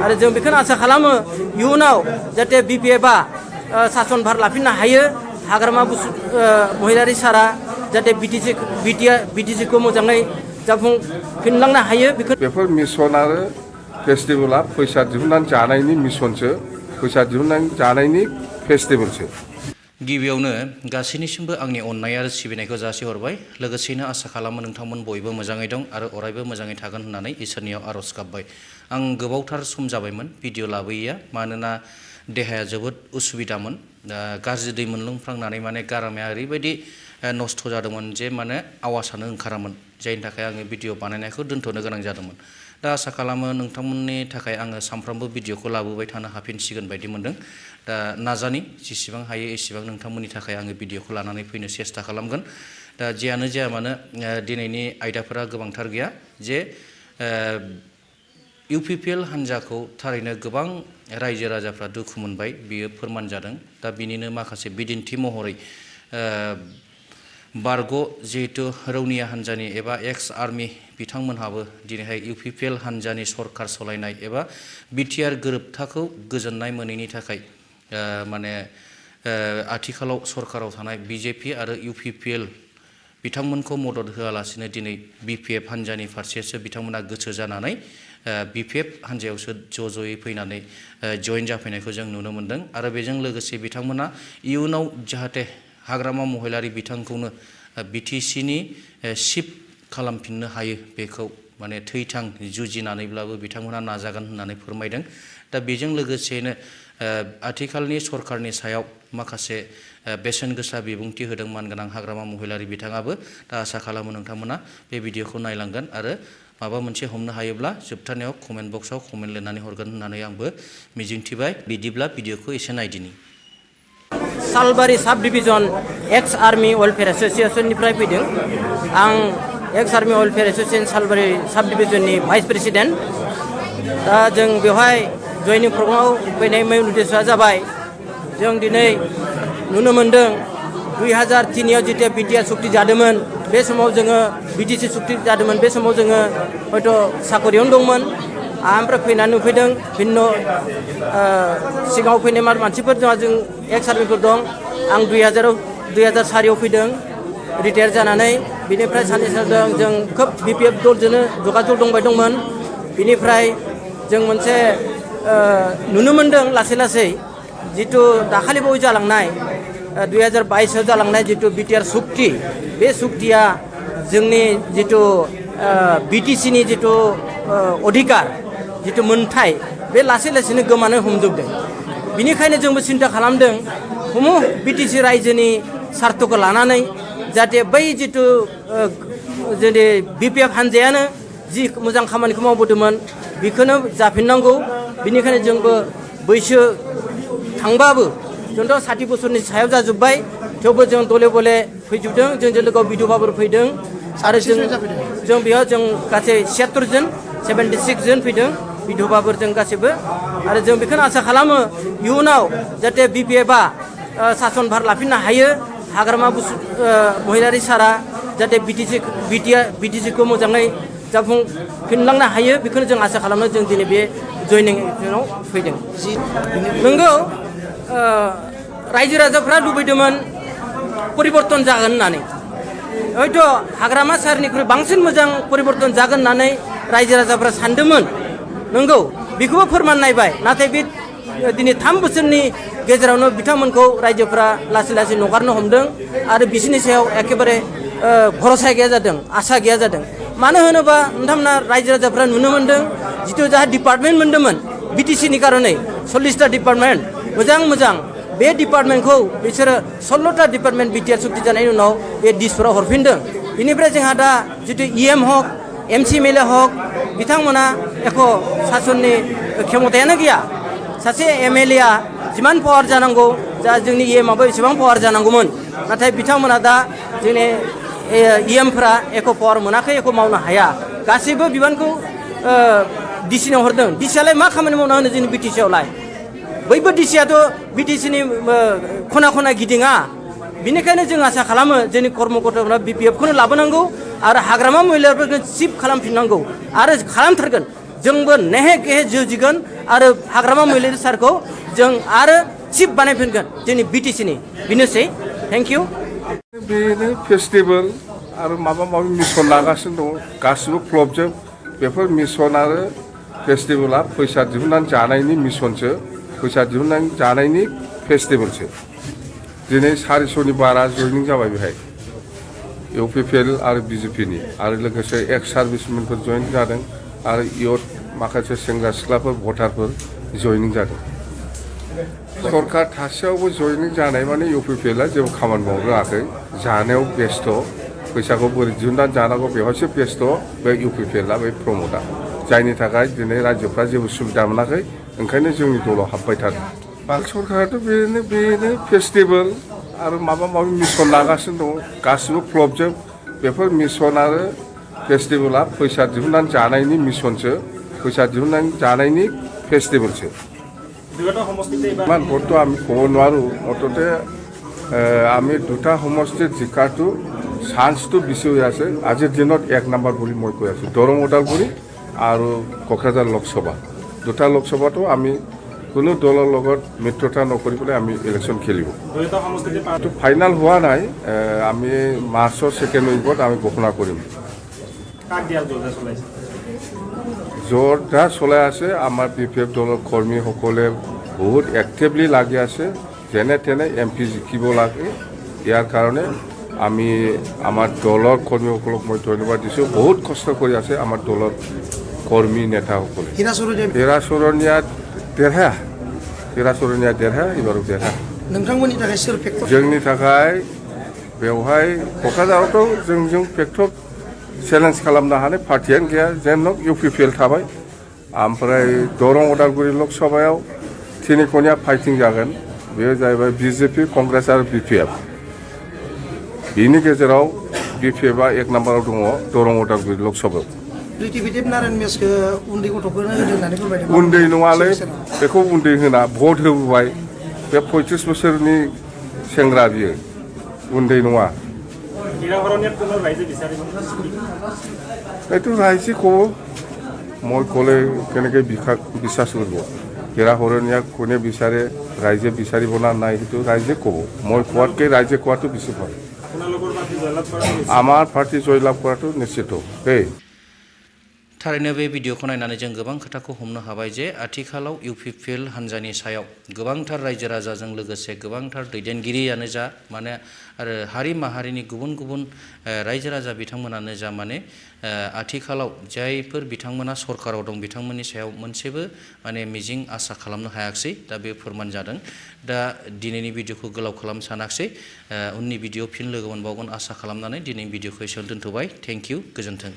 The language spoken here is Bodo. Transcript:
आरो जों बेखौनो आसा खालामो इयुनाव जाहाथे BPF-आ सासन भार लाफिननो हायो हाग्रामा महिलारि सारा जाहाथे BTC-खौ मोजाङै जाफुंफिनलांनो हायो बेफोर मिशन आरो फेस्टिभेला फैसा दिहुननानै जानायनि मिशनसो फैसा दिहुननानै जानायनि फेस्टिभेलसो गिबियावनो गासैनिसिमबो आंनि अननाय आरो सिबिनायखौ जासिहरबाय लोगोसेनो आसा खालामो नोंथांमोन बयबो मोजाङै दं आरो अरायबो मोजाङै थागोन होननानै इसोरनियाव आरज गाबबाय आं गोबावथार सम जाबायमोन भिडिअ लाबोयैया मानोना देहाया जोबोद उसुबिदामोन गाज्रि दै मोनलोंफ्रांनानै माने गारामाया ओरैबायदि नस्थ' जादोंमोन जे माने आवाजानो ओंखारामोन जायनि थाखाय आङो भिडिअ बानायनायखौ दोनथ'नो गोनां जादोंमोन दा आसा खालामो नोंथांमोननि थाखाय आङो सानफ्रामबो भिडिअखौ लाबोबाय थानो हाफिनसिगोन बायदि मोनदों दा नाजानि जेसेबां हायो एसेबां नोंथांमोननि थाखाय आङो भिडिअखौ लानानै फैनो सेस्था खालामगोन दा जियानो जाया मानो दिनैनि आयदाफोरा गोबांथार गैया जे UPPL हान्जाखौ थारैनो गोबां रायजो राजाफ्रा दुखु मोनबाय बियो फोरमान जादों दा बिनिनो माखासे बिदिन्थि महरै बारग' जिहेतु रौनिया हान्जानि एबा एक्स आर्मि बिथांमोनहाबो दिनैहाय UPPL हान्जानि सरकार सालायनाय एबा BTR गोरोबथाखौ गोजोननाय मोनैनि थाखाय माने आथिखालाव सरकाराव थानाय BJP आरो UPPL बिथांमोनखौ मदद होआलासिनो दिनै BPF हान्जानि फारसेसो बिथांमोना गोसो जानानै BPF हान्जायावसो ज'यै फैनानै जयेन जाफैनायखौ जों नुनो मोनदों आरो बेजों लोगोसे बिथांमोना इयुनाव जाहाथे हाग्रामा महिलारि बिथांखौनो BTC-नि चिफ खालामफिननो हायो बेखौ माने थैथां जुजिनानैब्लाबो बिथांमोना नाजागोन होननानै फोरमायदों दा बेजों लोगोसेनो आथिखालनि सरकारनि सायाव माखासे बेसेन गोसा बिबुंथि होदों मानगोनां हाग्रामा महिलारि बिथाङाबो दा आसा खालामो नोंथांमोना बे भिडिअखौ नायलांगोन आरो माबा मोनसे हमनो हायोब्ला जोबथारनायाव कमेन्ट बक्सआव कमेन्ट लिरनानै हरगोन होननानै आंबो मिजिंथिबाय बिदिब्ला भिडिअखौ एसे नायदिनि सालबारि साब डिभिजन एक्स आर्मि वेलफेयार एस'सिएशननिफ्राय फैदों आं एक्स आर्मि वेलफेयार एस'सिएशन सालबारि साब डिभिजननि भाइस प्रेसिडेन्ट दा जों बेवहाय जयनिं प्रग्रामाव फैनाय मेन उद्देश्यआ जाबाय जों दिनै नुनो मोनदों 2003आव जेथिया BTR सुक्ति जादोंमोन बे समाव जोङो BTC सुक्ति जादोंमोन बे समाव जोङो हयथ' साकरियावनो दंमोन ओमफ्राय फैनानै नुफैदों भिन्न सिगाङाव फैनाय मानसिफोर जोंहा जों एक्स आर्मिफोर दं आं 2004आव फैदों रिटायार जानानै बिनिफ्राय सानसे सानदों जों खोब BPF दलजोंनो जगाजग दंबाय दंमोन बिनिफ्राय जों मोनसे नुनो मोनदों लासै लासै जितु दाखालि बावै जालांनाय 2022आव जालांनाय जितु BTR सुक्ति बे सुक्तिया जोंनि जितु BTC-नि जितु अधिकार जितु मोनथाय बे लासै लासैनो गोमानो हमजोबदों बिनिखायनो जोंबो सिन्था खालामदों BTC रायजोनि सार्थखौ लानानै जाहाथे बै जितु जोंनि BPF हान्जायानो जि मोजां खामानिखौ मावबोदोंमोन बेखौनो जाफिननांगौ बिनिखायनो जोंबो बैसो थांबाबो जोंथ' 60 बोसोरनि सायाव जाजोब्बाय थेवबो जों दले बले फैजोबदों जोंजों लोगोआव बिधबाफोर फैदों आरो जों बेयाव जों गासै 76 जन 76 जन फैदों बिधबाफोर जों गासैबो आरो जों बेखौनो आसा खालामो इयुनाव जाहाथे BPF-आ सासन भार लाफिननो हायो हाग्रामा महिलारि सारा जाहाथे BTC-खौ मोजाङै जाफुंफिनलांनो हायो बेखौनो जों आसा खालामो जों दिनै बे जयनिंआव फैदों नंगौ रायजो राजाफ्रा लुबैदोंमोन परिबर्तन जागोन होननानै हयथ' हाग्रामा सारनिख्रुइ बांसिन मोजां परिबर्तन जागोन होननानै रायजो राजाफ्रा सानदोंमोन नंगौ बेखौबो फोरमान नायबाय नाथाय बे दिनै 3 बोसोरनि गेजेरावनो बिथांमोनखौ रायजोफ्रा लासै लासै नगारनो हमदों आरो बिसोरनि सायाव एखेबारे भरसा गैया जादों आसा गैया जादों मानो होनोबा नोंथांमोना रायजो राजाफ्रा नुनो मोनदों जितु जाहा डिपार्टमेन्ट मोन्दोंमोन BTC-नि कारनै 40टा डिपार्टमेन्ट मोजां बे डिपार्टमेन्टखौ बिसोरो 16टा डिपार्टमेन्ट BTR सुक्ति जानायनि उनाव बे डिसफोराव हरफिनदों बेनिफ्राय जोंहा दा जितु EM हक MCMLA हक बिथांमोना एख' सासननि क्षमतायानो गैया सासे MLA-आ जिमान पावार जानांगौ जा जोंनि EM-आबो एसेबां पावार जानांगौमोन नाथाय बिथांमोना दा जोंनि EM-फोरा एख' पावार मोनाखै एख' मावनो हाया गासैबो बिबानखौ DC-नाव हरदों DC-आलाय मा खामानि मावना होनो जोंनि BTC-आवलाय बैबो DC-आथ' BTC-नि खना खना गिदिङा बिनिखायनो जों आसा खालामो जोंनि कर्मकर्ताफोरा BPF-खौनो लाबोनांगौ आरो हाग्रामा महिलाफोरखौ चिफ खालामफिननांगौ आरो खालामथारगोन जोंबो नेहे गेहे जुजिगोन आरो हाग्रामा महिलारि सारखौ जों आरो चिफ बानायफिनगोन जोंनि बिटिसिनि बेनोसै थेंक इउ बेनो फेस्टिभेल आरो माबा माबि मिशन लागासिनो दं गासिबो क्लबजों बेफोर मिशन आरो फेस्टिभेला फैसा दिहुननानै जानायनि मिशनसो फैसा दिहुननानै जानायनि फेस्टिभेलसो दिनै 400नि बारा जयनिं जाबाय बेहाय इउपिपिएल आरो बिजेपिनि आरो लोगोसे एक्स सार्भिसमेनफोर जयन जादों आरो इयथ माखासे सेंग्रा सिख्लाफोर भटारफोर जयनिं जादों सरकार थासेयावबो जयनिं जानाय माने इउपिपिएलआ जेबो खामानि मावनो रोङाखै जानायाव बेस्थ' फैसाखौ बोरै दिहुननानै जानांगौ बेवहायसो बेस्थ' बे इउपिपिएलआ बे प्रमदआ जायनि थाखाय दिनै रायजोफ्रा जेबो सुबिदा मोनाखै ओंखायनो जोंनि दलाव हाबबाय थादों भारत सरकाराथ' बेनो फेस्टिभेल आरो माबा माबि मिशन लागासिनो दं गासिबो क्लबजों बेफोर मिशन आरो फेस्टिभेला फैसा दिहुननानै जानायनि मिशनसो फैसा दिहुननानै जानायनि फेस्टिभेलसो ইমান ভোটটো আমি ক'ব নোৱাৰোঁ মুঠতে আমি দুটা সমষ্টিত জিকাটো চান্সটো বেছি হৈ আছে আজিৰ দিনত 1 নম্বৰ বুলি মই কৈ আছোঁ দৰং ওদালগুৰি আৰু কোকৰাঝাৰ লোকসভা দুটা লোকসভাটো আমি কোনো দলৰ লগত মিত্ৰতা নকৰি পেলাই আমি ইলেকশ্যন খেলিব এইটো ফাইনেল হোৱা নাই আমি মাৰ্চৰ 2nd উইকত আমি ঘোষণা কৰিম জোৰদাৰ চলাই আছে আমাৰ বিপিএফ দলৰ কৰ্মীসকলে বহুত এক্টিভলি লাগি আছে যেনে তেনে এমপি জিকিব লাগে ইয়াৰ কাৰণে আমি আমাৰ দলৰ কৰ্মীসকলক মই ধন্যবাদ দিছোঁ বহুত কষ্ট কৰি আছে আমাৰ দলৰ কৰ্মী নেতাসকলে হীৰাচৰণীয়া দেৰহা এইবাৰো দেৰহা नोंथांमोननि थाखाय सोर फेक्टर जोंनि थाखाय बेवहाय क'क्राझारावथ' जोंजों फेक्टर चेलेन्ज खालामनो हानाय पार्टियानो गैया जेन इउपिपिएल थाबाय ओमफ्राय दरं उदालगुरि लकसभायाव तिनिखनिया फाइटिं जागोन बेयो जाहैबाय बिजेपि कंग्रेस आरो बिपिएफ बिनि गेजेराव बिपिएफआ 1 नाम्बाराव दङ दरं उदालगुरि लकसभायाव प्रिटिभिटिभ नारायण मेसखौ उन्दै गथ'फोरनो होदों होननानै फोरमायदों उन्दै नङालै बेखौ उन्दै होना भट होबोबाय बे 35 बोसोरनि सेंग्रा बियो उन्दै नङा এইটো ৰাইজে ক'ব মই ক'লে কেনেকৈ বিশ্বাস কৰিব হীৰাহৰণীয়াক কোনে বিচাৰে ৰাইজে বিচাৰিব না নাই সেইটো ৰাইজে ক'ব মই কোৱাতকৈ ৰাইজে কোৱাটো বেছি ভাল আমাৰ পাৰ্টি জয়লাভ কৰাটো নিশ্চিত দেই थारैनो बे भिडिअखौ नायनानै जों गोबां खोथाखौ हमनो हाबाय जे आथिखालाव इउपिपिएल हान्जानि सायाव गोबांथार रायजो राजाजों लोगोसे गोबांथार दैदेनगिरियानो जा माने आरो हारि माहारिनि गुबुन गुबुन रायजो राजा बिथांमोनानो जा माने आथिखालाव जायफोर बिथांमोना सरकाराव दं बिथांमोननि सायाव मोनसेबो माने मिजिं आसा खालामनो हायाखिसै दा बे फोरमान जादों दा दिनैनि भिडिअखौ गोलाव खालामनो सानाखिसै उननि भिडिअ फिन लोगो मोनबावगोन आसा खालामनानै दिनैनि भिडिअखौ एसेयावनो दोनथ'बाय थेंक इउ गोजोन्थों